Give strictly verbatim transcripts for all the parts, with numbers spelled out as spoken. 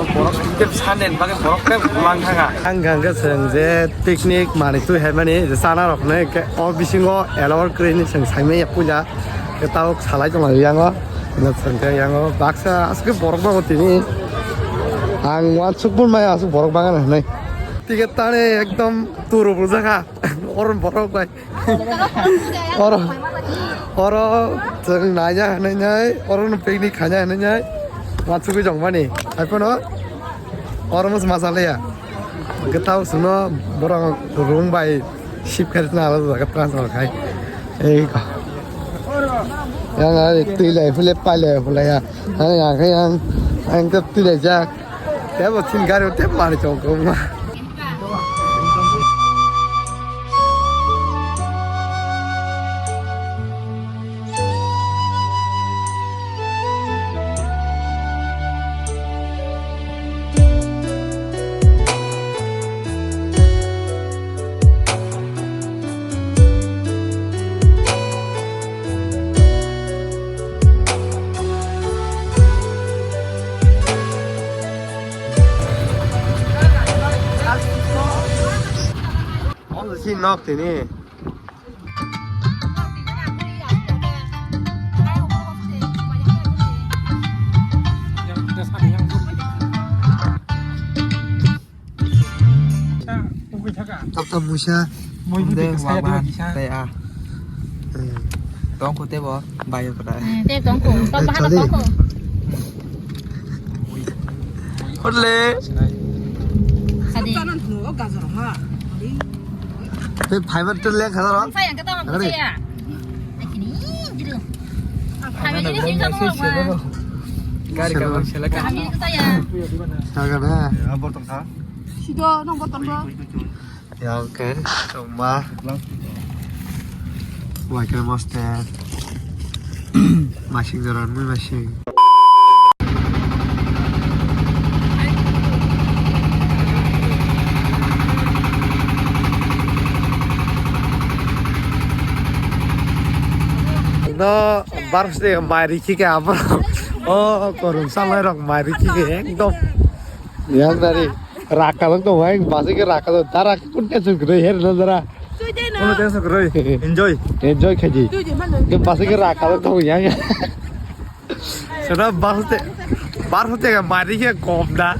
Borok khe sanni bagwi borok khe mang thanga. Ang hwnkha khe chwng je picnic manwi twi hai mani je chana rok hinwi khe o bisingo allowed kwrwi hinwi chwng saimanya puila. Khe tabuk salai tonglaio yango. Hwnwi chwng khe yango baksa aswk borok bango tini. Ang uansuk phano maya aswk borok bangano hinwi. Ticket tani ekdom turu buljak kha. Oro borok bai. Oro, oro chwng naina hinwi nai, oro no picnic khaina hinwi nai. Uansugwi tongmani. Hai phano oro musu masa leya. Gitao suno borok rung bai ship khaina ala jaga transfer khai. Ei ko. Yang ai twi lai phule pai lai phule ya. Ani yang khe yang, ang twi lai jak. Tebo chin gari tebo mari chong kong ma. Omo si nok tini. Tap tap muisa. Moi budi kisa ya dua kisa. Tei a. Tong ko tebo. Bayo kota. Hmm, te tong ko. Tong bahana tong ko. Hotle. Ade. Te fiber te le khadar. Saya kata orang saya. Ini jiru. Kami ini sih kamu apa? Gari kamu selaka. Kami itu saya. Saga na. Sido nomor tonggo. Ya, oke. Chuma. Wai khe moste. Masing jaran mui masing. No, bar se mai rikhi ke abro. O, korum salai rok mai rikhi ke ekdom. Yang dari. Rakalok tong hai, basi ke rakalok, dara kun tension kwrwi her na dara. Kono tension kwrwi, enjoy. Enjoy khaji. Ke basi ke rakalok tong yang. Sana basi te, basi te ka mari ke kom da.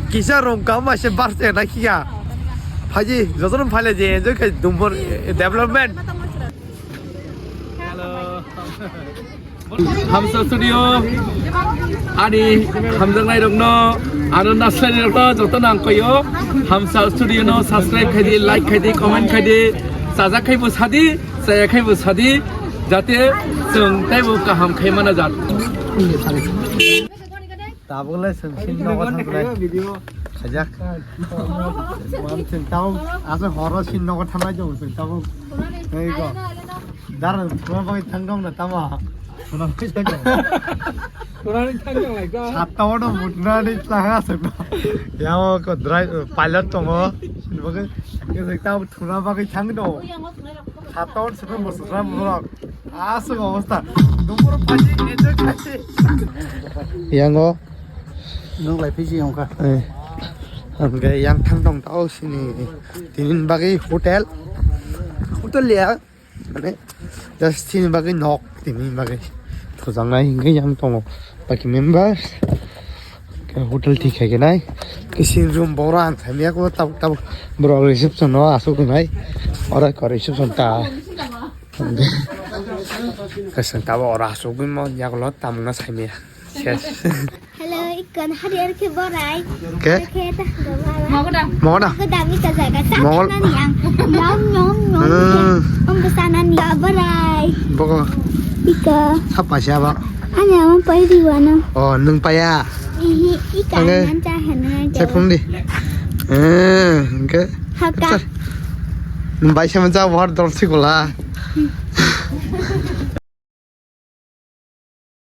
Kisa rong kam ma se basi te na kia. Phaji, jotono phaile je enjoy khai Dumbur development. Hamsa Studio ani hamjaknai rokno, ano naslai rokno jotono ang koyo. Hamsa Studio no subscribe khaidi, like khaidi, comment khaidi, chajak khaibo sadi, chaya khaibo sadi, jate chwng taibo kaham khai mana jat. Tabuk le chwng sin nogo thangkrai. Khajak. Wan chwng tabuk asa horo sin nogo thangnai jong chwng tabuk. Ei go. Dar thuma bai thangdong na tama. Thuna bai thangdong. Thuna bai thangdong lai ko. Satta wono mutna ni tlaha se. Yamo ko drive pilot tongo. Sin bagwi ke tabuk thuna bagwi thangdong. Satta wono se mo sra borok. Aswk obostha. Dumbur phaji enjoy khaidi. Yango. Nwng lai phisi wngkha. Eh. Hwnkhe yang thang tong tao sini. Tini bagwi hotel. Hotel ya. Mane just tini bagwi nok tini bagwi. Thujaknai hwnkhe yang tongo. Baki members. Khe hotel thik khai khe nai. Kisin room bora ang thamiya ko tabuk tabuk. Borok reception no asuk nai. Ora ko reception ta. Kasang tabo ora asugwi mo yagulo tamungno saimaya. Ses. Hello, ikon hari ar ke borai. Ke? Ar ke ta gobala. Mogoda. Mogoda. Aku dami ta jaga sa Mogol. Nani yang. Nyom nyom nyom. Hmm. Om besana ni borai. Bogo. Ika. Sapa siapa? Ani ama pai di wana. Oh, nung paya. Ihi, ika Oke. Nan cha hana. Cek phone di. Eh, oke. Haka. Nung bai sama jawab har dol sikola.